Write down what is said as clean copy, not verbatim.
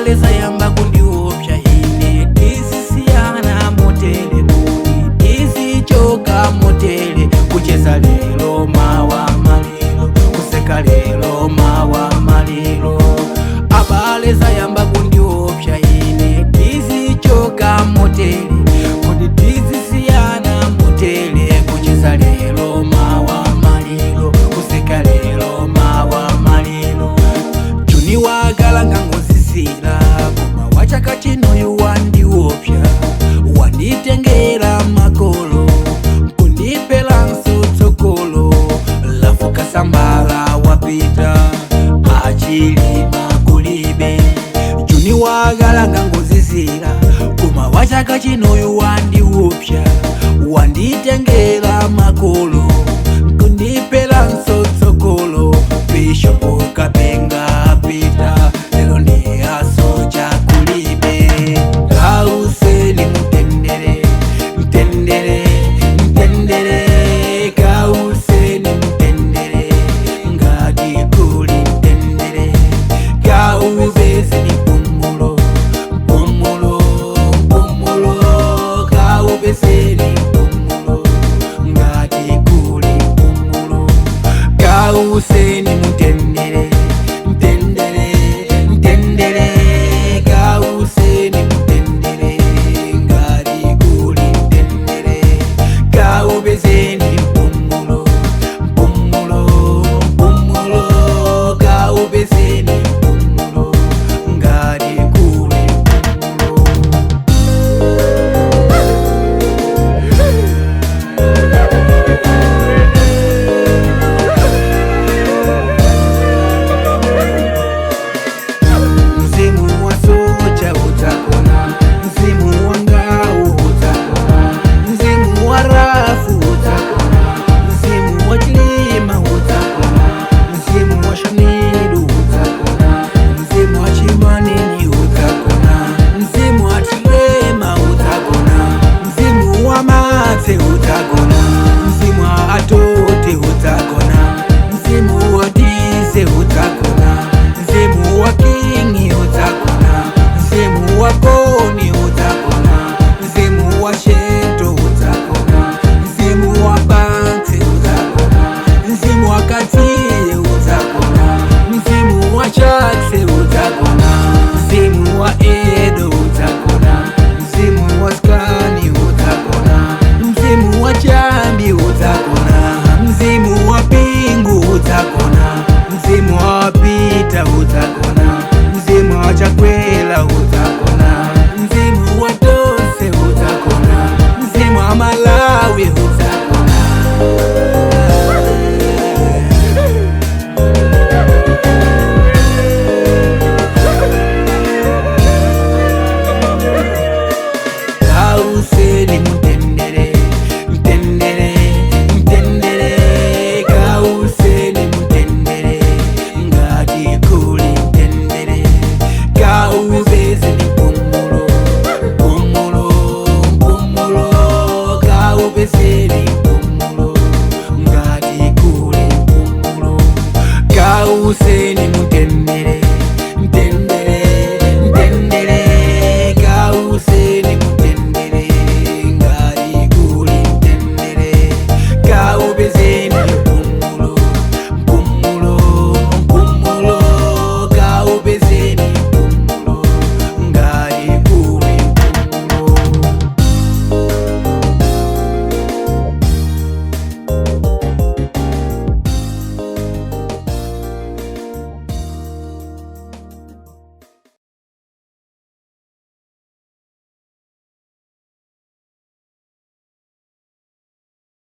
Abale zayamba kundiopsa ine, tizisiyana motele, kuti tizichoka motele. Kucheza lero mawa maliro, kuseka lero mawa maliro. Abale zayamba kundiopsa ine, tizichoka motele, kuti tizisiyana motele. Kucheza lero mawa maliro, kuseka lero mawa maliro. Juni wakalanga ngozizira, koma wachaka chinoyu wandiopsa, wanditengera makolo kundipelanso tsokolo. Lafuka sambala wapita, achilima kulibe. Juni wakalanga ngozizira, koma wachaka chinoyu wandiopsa, wanditengera makolo kundipelanso tsokolo. Bishopu Kapenga apita, lero ndi asoja kulibe. Kauseni mtendere, mtendere, mtendere. Kauseni mtendere, ngati kuli mtendere. Kaupezeni mpumulo, mpumulo, mpumulo. Kaupezeni mpumulo, ngati kuli mpumulo. Kauseni mtendere, mtendere, mtendere. Kauseni mtendere, ngati kuli mtendere. Kaupezeni mpumulo, mpumulo, mpumulo. Kaupezeni mpumulo, ngati kuli mpumulo. Mzimu wa soja utakona, mzimu wa ngau utakona, mzimu wa rafu utakona, mzimu wa chilima utakona, mzimu wa shanidu utakona, mzimu wa chimanini utakona, mzimu wa tirema utakona, mzimu wa matse utakona, mzimu wa atote utakona, mzimu wa dize utakona, mzimu wa kingi utakona, mzimu wa koni utakona, mzimu wa sheto utakona, mzimu wa banksi utakona, mzimu wa katiye utakona, mzimu wa chakse utakona, mzimu wa edo utakona, mzimu wa skani utakona, mzimu wa chambi utakona, mzimu wa pingu utakona, mzimu wa pita utakona, mzimu wa chakwela utakona, mzimu wa dose utakona, mzimu wa Malawi utakona. Kauseni mtendere, mtendere, mtendere. Kauseni mtendere, ngati kuli mtendere. Kaupezeni mpumulo, mpumulo, mpumulo. Kaupezeni mpumulo, ngati kuli mpumulo. Kauseni